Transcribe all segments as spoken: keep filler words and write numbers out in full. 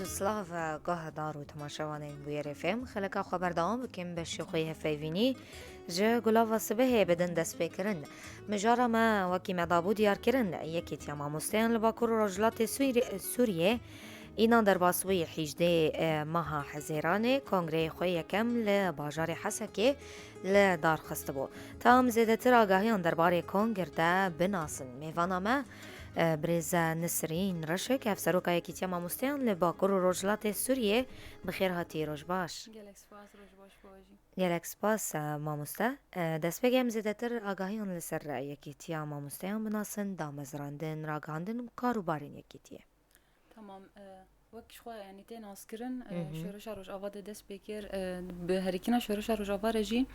Silav, guhdar û temaşevanên Bûyer F M, xeleka xwe berdewam bikin, beşê xwe yê hevpeyvînî ji Gulava Sibehê bidin destpêkirin. Mijara me, wekî me dabû diyarkirin, Yekîtiya Mamosteyan li Bakur û Rojhilatê Sûrî-, Sûriyê, înan derbas bûyî hîjdê meha Hezêranê, kongreyê xwe yekem li bajarê Hesekê li dar xistibû. Ta em zêdetir agahiyan derbarê kongir de binasin, mêvana me, e, birêz Nisrîn Reşik, hevseroka Yekîtiya Mamosteyan li Bakur û Rojhilatê Sûriyê, bi xêr hatî, roj baş. Gelek spas, roj baş bo we jî. Gelek spas, e, mamoste. E, destpêkê em zêdetir agahiyan li ser Yekîtiya Mamosteyan binasin, damezrandin, ragihandin û kar û barên Yekîtiyê. Tamam, e, wek ji xwe, yanî, tê naskirin, e, Hı hı. Şoreşa Rojava de dest pê kir, e, bi herikîna Şoreşa Rojava re jî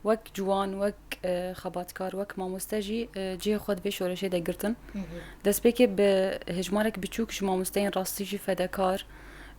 wek ciwan, wek, e, xebatkar, wek mamoste jî, e, cihê xwe di vê şoreşê de girtin. Hı hı. Destpêkê bi hejmarek biçûk ji mamosteyên rastî jî fedekar,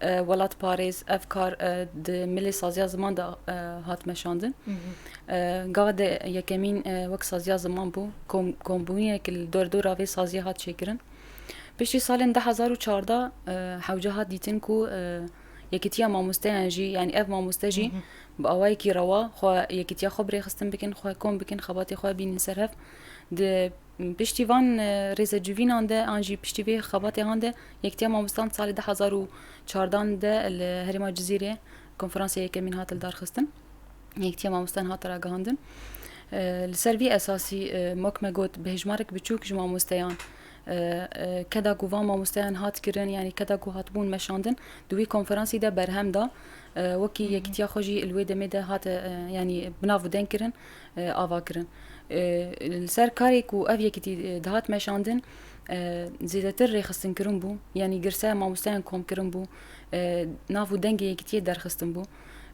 e, welatparêz, ev kar, e, di milê saziya ziman de, e, hat meşandin. Hı hı. E, gava de yekemîn, e, wek saziya ziman bû, kom-, kombûyînek li dordora vê saziyê hat çêkirin. Piştî salên du hezar û çardeh, e, hewce hat dîtin ku, e, Yekîtiya Mamosteyan jî, yanî ev mamoste jî Hı hı. bi awayekî rewa xwe, yekîtiya xwe bi rêxistin bikin, xwe kom bikin, xebatê xwe bînin ser hev. Di piştî van, e, rêzecivînan de, an jî piştî vê xebatê han de, Yekîtiya Mamosteyan salê du hezar û çardeh de li herêma Cizîrê konferansê yekemîn hat lidarxistin. Yekîtiya Mamosteyan hate ragihandin. E, li ser vî esasî, e, wek me got, bi hejmarek biçûk ji mamosteyan, e, e, keda ku van mamosteyan hat kirin, yanî keda ku hatibûn meşandin, di wî konferansî de berhem da, e, wekî Hı hı. yekîtiya xwe jî li wê demê de hate, e, yanî bi nav û deng kirin, e, ava kirin. E, li ser karê ku ev yekîtî, e, dihat meşandin, e, zêdetir rêxistinkirin bû, yanî girseya mamosteyan komkirin bû, e, nav û dengê yekîtiyê derxistin bû.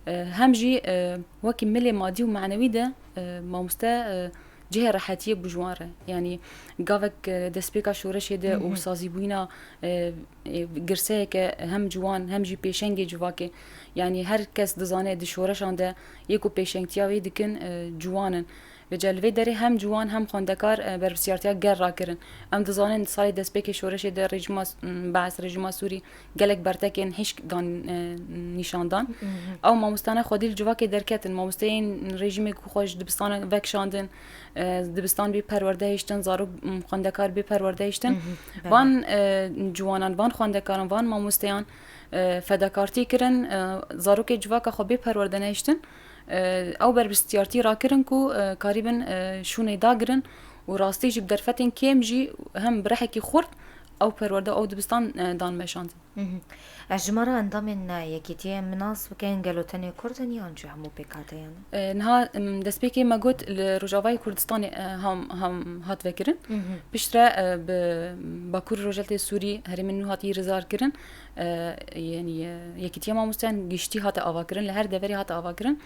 E, hem jî, e, wekî milê madî û manewî de, e, mamoste, e, cihê rehetiyê bû ji wan re. Yanî gavek, e, destpêka şoreşê de Hı û hı. sazîbûyîna, e, e, girseyeke hem ciwan hem jî pêşengê civakê. Yanî her kes dizane di şoreşan de yê ku pêşengtiya wê dikin, e, ciwan in. Vêca li vê derê hem ciwan hem xwendekar, e, berpirsiyartiya ger rakirin. Em dizanin salê destpêkê şoreşê de rejîma, m, Bees, rejîma Sûrî gelek bertekên hişk dan, e, nîşan dan. Mhm. Ew mamostane xwedî li civakê derketin. Mamosteyên rejîmê ku xwe ji dibistana vekişandin, e, dibistan bê perwerde hiştin, zarok, m, xwendekar bê perwerde hiştin. Mhm, belê. Van, e, ciwanan, van xwendekaran, van mamosteyan, e, fedakartî kirin, e, zarokê civaka xwe bê perwerde nehiştin. E, ew berbirsiyartî rakirin ku, e, karîbin, e, şûnê dagirin û rastî jî bi derfetên kêm jî hem bi rehekî xurt ew perwerde, ew dibistan, e, dan meşandin. Mhm. Ez ji me re endamên, e, yekîtiyê em nas bikin, gelo tenê Kurd in yan jî hemû pêkhateyan? E, niha, em, destpêkê me got li Rojavayê Kurdistanê, e, ham, ham hat vekirin. Mhm. Piştre, e, bi Bakur Rojhilatê Sûrî herêmên nû hatî rizar kirin. E, yanî, e, Yekîtiya Mamosteyan giştî hate avakirin, li her deverê hate avakirin.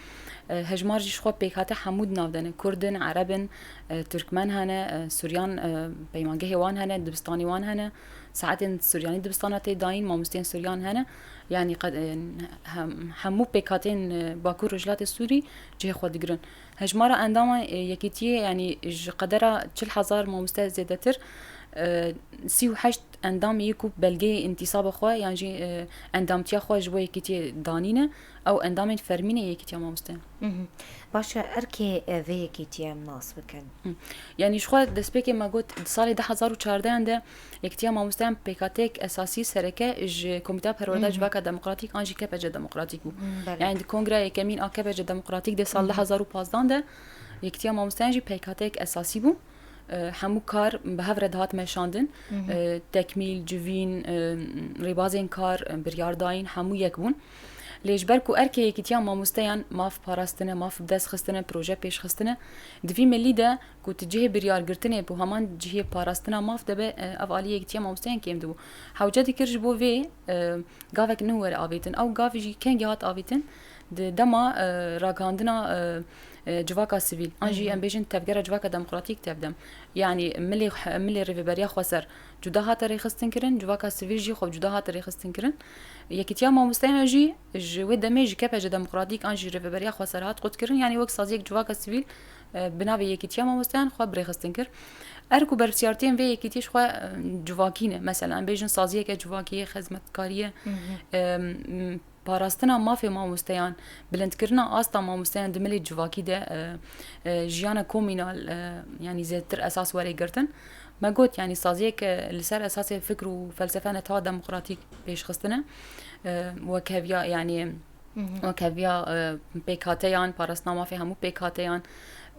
E, hejmar jî ji xwe pêkhate hemû di nav de ne. Kurd in, Ereb in, e, Tirkmen hene, e, Suryan, e, peymangehê wan hene, dibistanê wan hene. Saetên Suryanî dibistana tê dayîn, mamosteyên Suryan hene. Yanî qed-, e, hem-, hemû pêkhateyên, e, Bakur Rojhilatê Sûrî cihê xwe digirin. Hejmara endama, e, Yekîtiyê, yanî ji qedera çil hezar mamoste zêdetir, e, sî û heşt endamê yê ku belgeyê întîsaba xwe yan jî, e, endamtiya xwe ji bo Yekîtiyê danîne, ew endamên fermî ne Yekîtiya Mamosteyan. Mhm. Baş e, erkê, e, vê yekîtiyê em nas bikin. Hı. Yanî ji xwe destpêkê me got, di salê du hezar û çardeh de Yekîtiya Mamosteyan pêkhateyek esasî sereke ji Komîteya Perwerdeya Hı hı. Civaka Demokratîk an jî K P C Demokratîk bû. Hı, belê. Yanî di Kongreya Yekemîn a K P C Demokratîk de sal Hı hı. du hezar û pazdeh de Yekîtiya Mamosteyan jî pêkhateyek esasî bû. E, hemû kar bi hev re dihat meşandin. Hı hı. E, tekmîl, civîn, e, rêbazên kar, e, biryardayîn, hemû yek bûn. Lê ji ber ku erkê Yekîtiya Mamosteyan maf parastine, maf bi dest xistine, proje pêş xistine, di vî milî de ku tu cihê biryargirtinê bi heman cihê parastina maf de be, e, ev alî Yekîtiya Mamosteyan kêm dibû. Hewce dikir ji bo vê, e, gavek nû were avêtin. Ew gav jî kengî hat avêtin? Di dema, e, ragihandina, e, e, civaka sivîl, an jî Hı hı. em bêjin tevgera civaka demokratîk tevdem. Yanî milê, milê Rêveberiya Xweser cuda hate rêxistin kirin, civaka sivîl jî xwe cuda hate rêxistin kirin. Yekîtiya Mamosteyan jî ji wê demê ji K P C Demokratîk an jî Rêveberiya Xweser hat qutkirin, yanî wek saziyek civaka sivîl e, bi navê Yekîtiya Mamosteyan xwe bi rêxistin kir. Erk û berpirsiyartiyên vê yekîtiyê ji xwe, e, civakî ne. Mesela, em bêjin saziyeke civakî ye, xizmetkarî ye, e, m, parastina mafê mamosteyan, bilindkirina asta mamosteyan di milê civakî de, e, e, jiyana komînal, e, yanî zêdetir esas were girtin. Me got, yanî saziyeke li ser esasê fikr û felsefe netewa demokratîk pêşxistine. E, wek heviya, yanî, wek heviya, e, pêkhateyan, parastina mafê hemû pêkhateyan,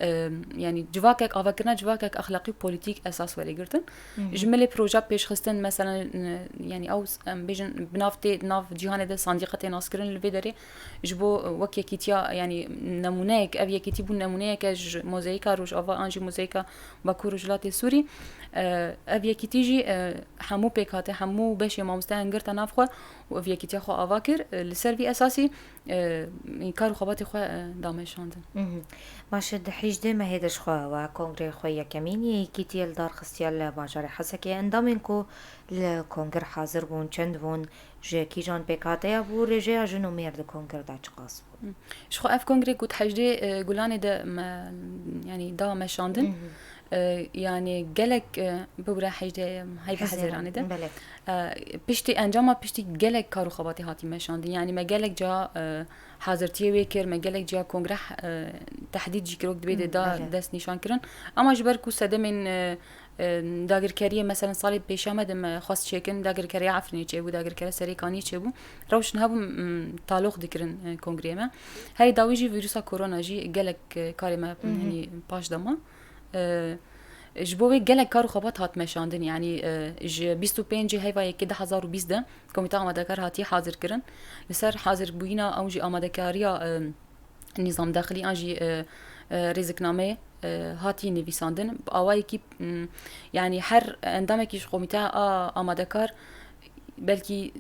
e, yanî civakek, avakirina civakek exlaqî û polîtîk esas were girtin. Ji milê proje pêşxistin, mesela, e, yanî ew, em bêjin, bi nav tê, nav cîhanê de sandîqa tê naskirin li vê derê ji bo, e, wek yekîtiya, yanî nemûneyek, ev yekîtî bû nemûneyeke ji mozeyîka Rojava an jî mozeyîka Bakur Rojhilatê Sûrî. E, ev yekîtî jî, e, hemû pêkhate, hemû beşê mamosteyan girte nav xwe û ev yekîtiya xwe ava kir. E, li ser vî esasî, e, kar û xebatê xwe, e, da meşandin. Mhm. Baş e, di hejdê mehê de ji xwe we kongrê xwe yekemîn yê yekîtiyê li dar xistiye li bajarê Hesekê. Endamên ku li kongir hazir bûn, çend bûn, ji kîjan pêkhateya bû, rêjeya jin û mêr di kongir de çiqas bû? Ji xwe ev kongrê ku di hejdê, e, Gulanê de me, yanî da meşandin. Mhm. E, yanî gelek, e, bibûre hejdê, e, heyvê Hezeranê de. Belê. E, piştî encama, piştî gelek kar û xebatê hatî meşandin. Yanî me gelek ca, e, hazirtiyê wê kir, me gelek ca kongre, e, tehdîd jî kir, wek dibê de da dest nîşan kirin. Ama ji ber ku sedemên, e, e, dagirkeriyê, mesela salê pêşiya me de me xwest çêkin, dagirkeriya Efrînê çêbû, dagirkeriya Serêkaniyê çêbû. Rewşin hebû, m, taloq dikirin, e, kongreyê me. Herî dawî jî vîrusa korona jî gelek, e, karê me, hinî paş dema. E, ji bo wê gelek kar û xebat hat meşandin. Yanî, e, ji bîst û pêncê heyva yekê du hezar û bîst de Komîta Amadekar hatiye hazirkirin. Li ser hazirbûyîna ew jî amadekariya, e, nîzamdaxilî an jî, e, e, rêziknameyê, e, hatiye nivîsandin. Bi awayekî, m, yanî her endamekî ji komîteya a amadekar belkî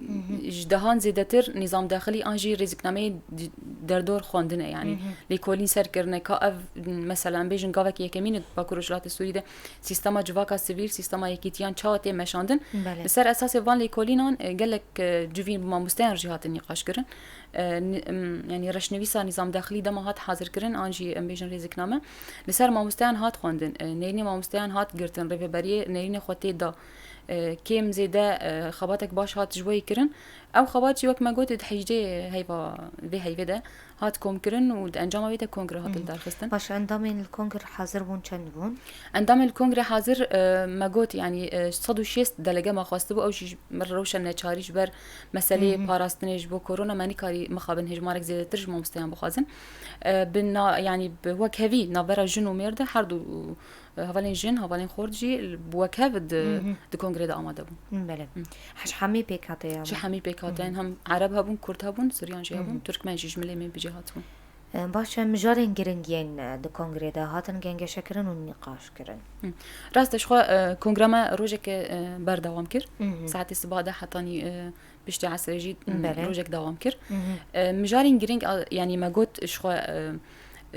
ji dehan zêdetir nîzamdaxilî an jî rêziknameyê di-, derdor xwendine. Yanî lêkolîn ser kirine ka ev, mesela, em bêjin gavek yekemîn e Bakur Rojhilatê Sûrî de sîstema civaka sivîl, sîstema yekîtiyan çawa tê meşandin. Belê. Li ser esasê van lêkolînan, e, gelek, e, civîn bi mamosteyan jî hatin nîqaş kirin. E, ni-, em, yanî reşnivîsa nîzamdaxilî dema hat hazirkirin, an jî em bêjin rêzikname. Li ser mamosteyan hat xwendin, e, nêrînê mamosteyan hat girtin, rêveberiyê nêrînê xwe tê da. E, kêm zêde, e, xebatek baş hat ji bo yê kirin. Ew xebat jî wek me got di hejdê heyva vê heyvê de hat komkirin û di encama wê de kongre hat lidarxistin. Baş, endamên li kongre hazir bûn çend bûn? Endamên li kongre hazir, e, me got, yanî, e, sed û şêst delege me xwestibû, ew jî ji rewşa neçarî ji ber meseleyê parastinê ji bo korona me nikarî mixabin hejmarek zêdetir ji mamosteyan bixwazin. E, bi na-, yanî bi wekhevî navbera jin û mêr de her du, e, hevalên jin, hevalên xort jî bi wekhev di, di kongrê de amade bûn. Belê. Ji hemî pêkhateyên? Ji hemî pêkhateyên, hem Ereb hebûn, Kurd hebûn, Suryan jî hebûn, Tirkmen jî ji milê me bi cî hatibûn. E, baş e, mijarên giring yên, e, di kongrê de hatin gengeşekirin û nîqaşkirin? Hı. Rast e, ji xwe, e, kongra me rojeke, e, berdewam kir. Saetê siba de hetanî, e, piştî esrê jî, m, rojek dewam kir. E, mijarên giring, a, yanî me got ji xwe, e,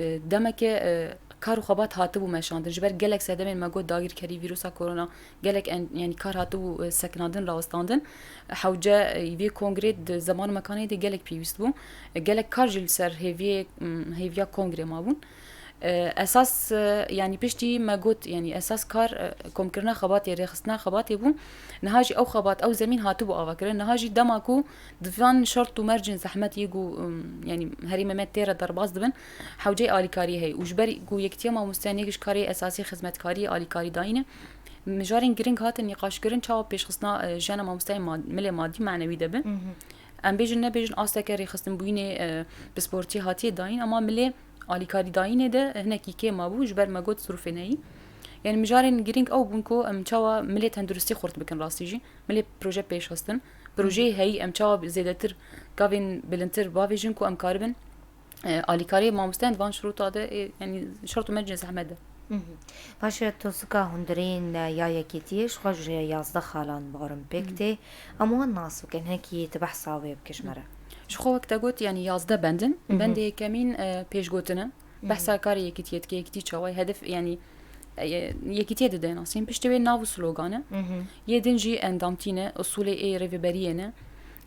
e, demeke, e, kar û xebat hatibû meşandin. Ji ber gelek sedemên me got dagirkerî vîrusa korona, gelek en-, yanî kar hatibû, e, sekinandin, rawestandin. Hewce, e, vê kongrê di zeman û mekanê de gelek pêwîst bû. E, gelek kar jî li ser hêviyê, m, hêviya kongrê mabûn. E, esas, e, yanî piştî me got, yanî esas kar, e, komkirina xebatê, rêxistina xebatê bû. Niha jî ew xebat, ew zemîn hatibû avakirin. Niha jî dema ku di van şert û mercên zehmet yê ku, m, yanî herêmê me tê re derbas dibin, hewceyê alîkariyê heye. Û ji ber ku Yekîtiya Mamosteyan yek ji karê esasî xizmetkariyê, alîkarîdayîn e. Mijarên giring hatin nîqaşkirin, çawa pêşxistina, e, jiyana mamosteyên mad-, milê madî, manewî de bin. Em bêjin nebêjin asteke rêxistinbûyînê, e, pisportî hatiye dayîn, ama milê alîkarîdayînê de hinekî kêm mabû, ji ber me got zirûfê neyî. Yanî mijarên giring ew bûn ku em çawa milê tenduristî xurt bikin rastî jî. Milê proje pêşxistin. Projeyê heyî em çawa zêdetir gavên bilindtir bavêjin ku em karibin e, alîkariyê mamosteyan di van şirûta de, e, yanî şert û mercên zehmet de. Mhm. Baş e, tosika hundirîn, e, ya yekîtiyê ji xwe ji yazdeh xalan barim pêk tê. Em wan nas bikin, hinekî tu behsa wê bike ji me re. Ji xwe wek te got, yanî yazdeh bend in. Bendê yekemîn, e, pêşgotin e. Behsa karê yekîtiyê dike, yekîtî çawa ye, hedef, yanî, e, yekîtiyê dide nasîn. Piştî wê nav û slogan e. Yê din jî endamtî ne, usulê ê rêveberiyê ne.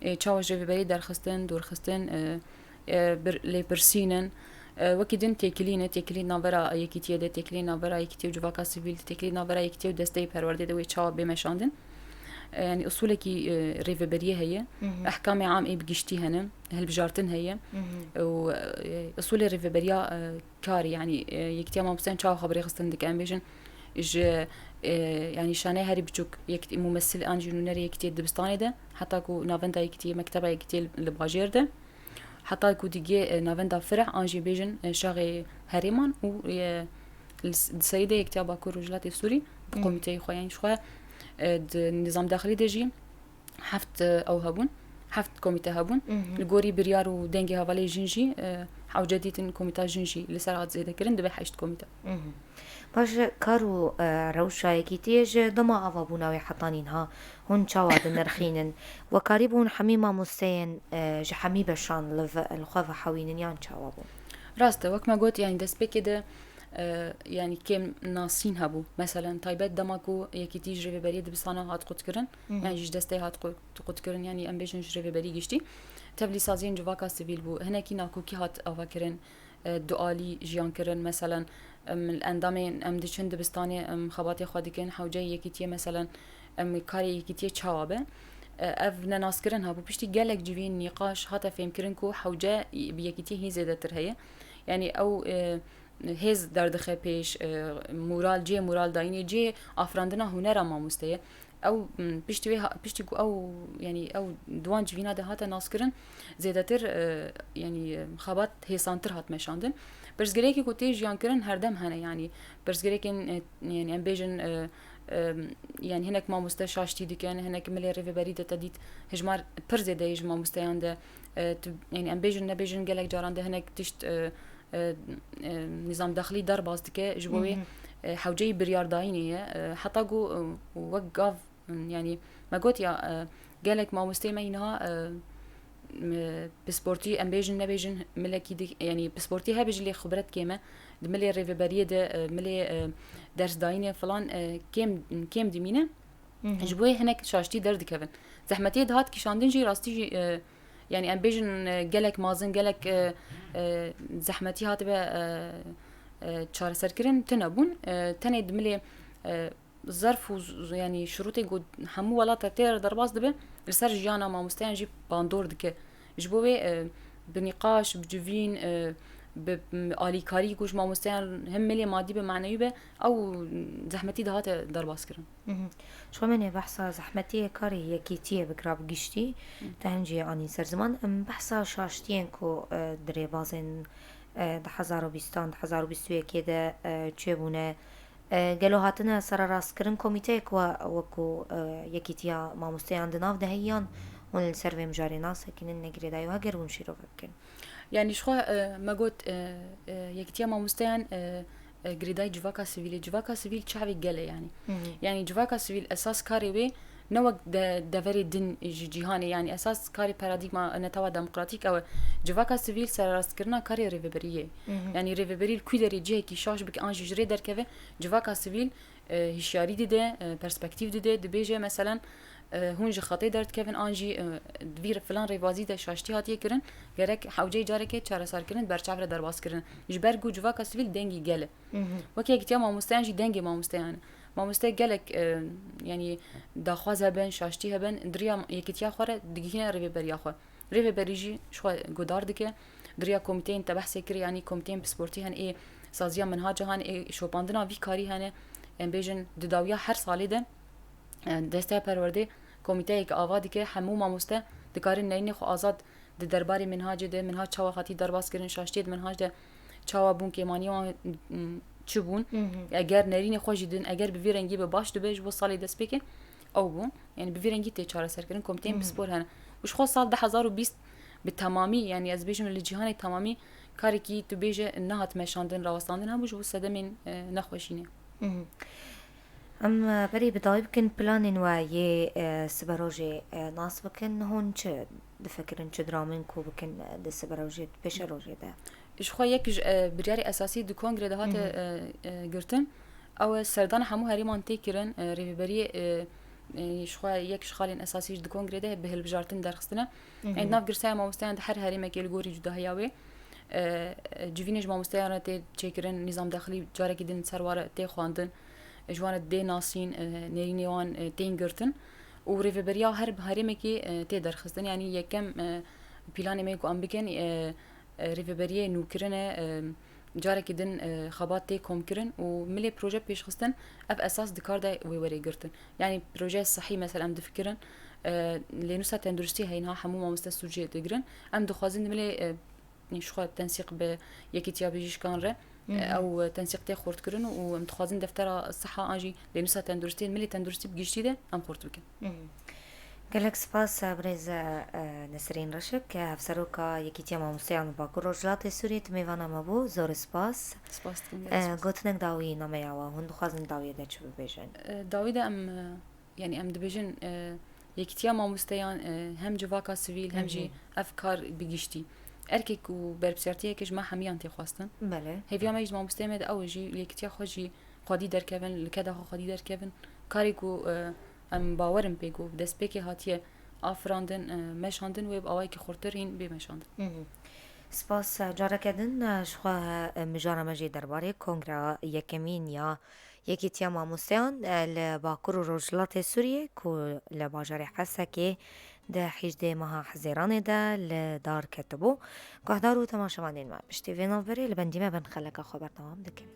E, çawa ji rêveberiyê derxistin, dûrxistin, e, e, bir-, lêpirsîn in, E, wekî din têkilî ne, têkilî navbera yekîtiyê de, têkilî navbera yekîtiyê û civaka sivîl de, têkilî navbera yekîtiyê û desteyê perwerdê de wê çawa bê meşandin. E, yanî usulekî, e, rêveberiye heye. Hı hı. Ehkamê am ê bi giştî hene, hilbijartin heye. Hı hı. Û, e, usulê rêveberiya, e, karî, yanî, e, yekîtiya mamosteyan çawa xwe bi rêxistin dike, em bêjin ji, e, yanî şaneyê herî biçûk yek-, mumesil an jî nûnerê yekîtiyê dibistanê de, heta ku navenda yekîtiyê, mekteba yekîtiyê li, li bajêr de. Heta ku digê, e, navenda fireh an jî bêjin, e, şaxê herêman û, e, li s-, di serî de Yekîtiya Bakur Rojhilatê Sûrî bi Hı. komîteyê xwe, yanî ji xwe, e, di nîzam daxilî de jî heft, e, ew hebûn, heft komîte hebûn. Hı hı. Li gorî biryar û dengê hevalê jin jî, e, hewce dîtin komîta jin jî li ser hat zêde kirin, dibe heşt komîte. Hı hı. Baş e, kar û, e, rewşa yekîtiyê ji dema avabûna wê heta nînha hûn çawa dinirxînin? We karîbûn hemî mamosteyên, e, ji hemî beşan li ve-, li xwe vehewînin yan çawa bû? Rast e, wek me got, yanî destpêkê de, e, yanî kêm nasîn hebû. Meselen, taybet dema ku yekîtî ji rêveberiyê dibistana hat qutkirin, Hı hı. yanî ji destê hat qut-, qutkirin, yanî em bêjin ji rêveberî giştî. Tevlî saziyên civaka sivîl bû, hinekî nakokî hat avakirin, e, dualî jiyan kirin. Meselen, em, endamên em diçin dibistanê, em xebatê xwe dikin, hewceyê yekîtiyê, meselen, em karê yekîtiyê çawa be. E, ev nenaskirin hebû. Piştî gelek civîn nîqaş hate fêmkirin ku hewce bi yekîtiyê hîn zêdetir heye. Yanî ew, e, hêz derdixe pêş, e, moral, cihê moral dayînê, cihê afirandina hunera mamoste ye. Ew, m, piştî wê ha-, piştî ku ew, yanî ew di wan civîna de hate naskirin, zêdetir, e, yanî, e, xebat hêsantir hat meşandin. Pirsgirêkê ku tê jiyan kirin herdem hene, yanî pirsgirêkên, e, yanî em bêjin, e, e, yanî hinek mamoste şaştî dikin, hinek milê rêveberî de te dît hejmar pir zêde ye ji mamosteyan de, e, tu, yanî em bêjin nebêjin gelek caran de hinek tişt, e, e, e, nîzam daxilî derbas dike, ji bo wê, Hı hı. e, hewceyî biryardayînê ye. E, heta ku, e, wek gav, yanî me got ya, e, gelek mamosteyê me niha, e, m-, pisportî, em bêjin nebêjin, milekî di-, yanî pisportî hebe jî lê xibret kêm e. Di milê rêveberiyê de, e, milê, e, dersdayînê filan, e, kêm, kêm dimîne. Hı hı. Ji bo yê hinek şaştî derdikevin. Zehmetiyê dihat kişandin jî rastî jî, e, yanî em bêjin, e, gelek mazin, gelek, e, e, zehmetî hatibe, e, e, çareserkirin tune bûn. E, tenê di milê, e, zerf û z-, z-, yanî şirûtên ku hemû welata tê re derbas dibe, li ser jiyana mamosteyan jî bandor dike. Ji bo wê, e, bi nîqaş, bi civîn, e, bi, m-, alîkarî ku ji mamosteyan hem milê madî be, manewî be, ew zehmetî dihate derbas kirin. Mhm. Ji xwe me nê behsa zehmetiyê karê yekîtiyê bikira bi giştî, Hı. te hin jî anî ser ziman. Em behsa şaştiyên ku, e, di rêbazên, e, di hezar û bîstan, di hezar û bîst û yekê de, e, çêbûne, e, gelo hatine sererastkirin komîteyek we wekû, e, yekîtiya mamosteyan di nav de heyiyan hûn li ser vê mijarê nas sekinin negirêdayî û heger hûn şîrove bikin? Yanî ji xwe, e, me got, e, e, yekîtiya mamosteyan, e, e, girêdayî civaka sivîlê. Civaka sivîl çavê gel e yanî. Hı hı. Yanî civaka sivîl esas karê wê ne wek de-, deverê din ji cîhanê, yanî esas karê paradîgma netewa demokratîk ew e. Civaka sivîl sererastkirina karê rêveberiyê. Hı hı. Yanî rêveberî li ku derê cihekî şaş bike an jî ji rê derkeve, civaka sivîl, e, hişyarî dide, e, perspektîf dide, dibêje, meselen, e, hûn ji xetê derdikevin an jî, e, di vî filan rêbazî de şaştî hatiye kirin, gerek hewceyê carekê çareserkirin, berçav re derbas kirin. Ji ber ku civaka sivîl dengî gel e. Mhm. Wek Yekîtiya Mamosteyan jî dengê mamosteyan e. Mamoste gelek, e, yanî daxwaz hebin, şaştî hebin, di riya yekîtiya xwe re digihîne rêveberiya xwe. Rêveberî jî ji xwe guhdar dike. Di riya komîteyên te behsê kir, yanî komîteyên pisportî hene, ê saziya minhaca hene, ê şopandina vî karî hene. Em bêjin di dawiya her salê de, e, desteya perwerdê komîteyek ava dike, hemû mamoste dikarin nerînê xwe azad di derbarê minhacê de, minhac çawa hatî derbas kirin, şaştiyê di minhac de çawa bûn, kêmaniyê wan, m, çi bûn. Hı hı. Eger nerînê xwe jî din, eger bi vî rengî be baş dibe, ji bo salê destpêkê ew bû. Yanî bi vî rengî tê çareserkirin, komîteyên Hı hı. pispor hene. Û ji xwe sal du hezar û bîst bi temamî, yanî ez bêjim li cîhanê temamî karekî tu bêje nehat meşandin, rawestandin hebû ji bo sedemên, e, nexweşînê. Hı hı. Em, e, berî bi dawî bikin planên we yê, e, siberojê, e, nas bikin. Hûn çi difikirin, çi diramin ku bikin, e, di siberojê, pêşerojê de? Ji xwe yek ji, e, biryarê esasî di kongrê de hate, Hı hı. e, e, girtin. Ew e serdana hemû herêman tê kirin, e, rêveberiyê, e, e, ji xwe yek ji xalên esasî ji di kongrê de bi hilbijartin derxistine. Hı hı. Ên nav girsaya mamosteyan di her herêmekê li gorî cudahiya wê. E, e, civînê ji mamosteyan re tê çêkirin, nîzam dexilî carekî din ser ware tê xwendin, e, ji wan re dê nasîn, e, nêrînê wan, e, tên girtin û rêveberiya her herêmekî, e, tê derxistin. Yanî yekem, e, planê me ku em bikin, e, e, rêveberiyê nûkirin e, e, carekî din, e, xebat tê komkirin û milê proje pêşxistin, ev esas dikar de wê were girtin. Yanî proje sihî mesela em difikirin, e, lênûsa tenduristî heye niha hemû mamoste sûcê digirin. Em dixwazin di milê, e, ji xwe tensîq bi Yekîtiya Bijîşkan re, e, ew tensîq tê xurtkirin û em dixwazin deftera siha an jî lênûsa tenduristî, milê tenduristî bi giştî de em xurt bikin. Gelek spas, e, birêz, e, Nesrîn Reşik, e, hevseroka Yekîtiya Mamosteyan Bakur Rojhilatê Sûriyê, tu mêvana me bû. Zor spas. Spas dikim, E, gelek spas. Gotinek dawî nameya we, hûn dixwazin dawiyê de çi bibêjin? E, dawî de em, e, yanî em dibêjin, e, Yekîtiya Mamosteyan, e, hem civaka sivîl, hem jî ev kar bi giştî. Erkek û berpirsiyartiyeke ji me hemiyan tê xwestin. Belê. Hêviya me ji mamosteyê me de ew e jî Yekîtiya xwe jî xwedî derkevin, li keda xwe xwedî derkevin. Karê ku, e, em bawer in pê ku bi destpêkê hatiye afirandin, e, meşandin, wê bi awayekî xurtir hîn bê meşandin. Spas, e, careke din, e, ji xwe, e, mijara me jî derbarê kongreya yekemîn ya Yekîtiya Mamosteyan, e, li Bakur û Rojhilatê Sûriyê ku li bajarê Hesekê di hîjdê meha Hezêranê de li dar ketibû. Guhdar û temaşevanên me, piştî vê navberê li bendî me bin, xeleka xwe berdewam dikin.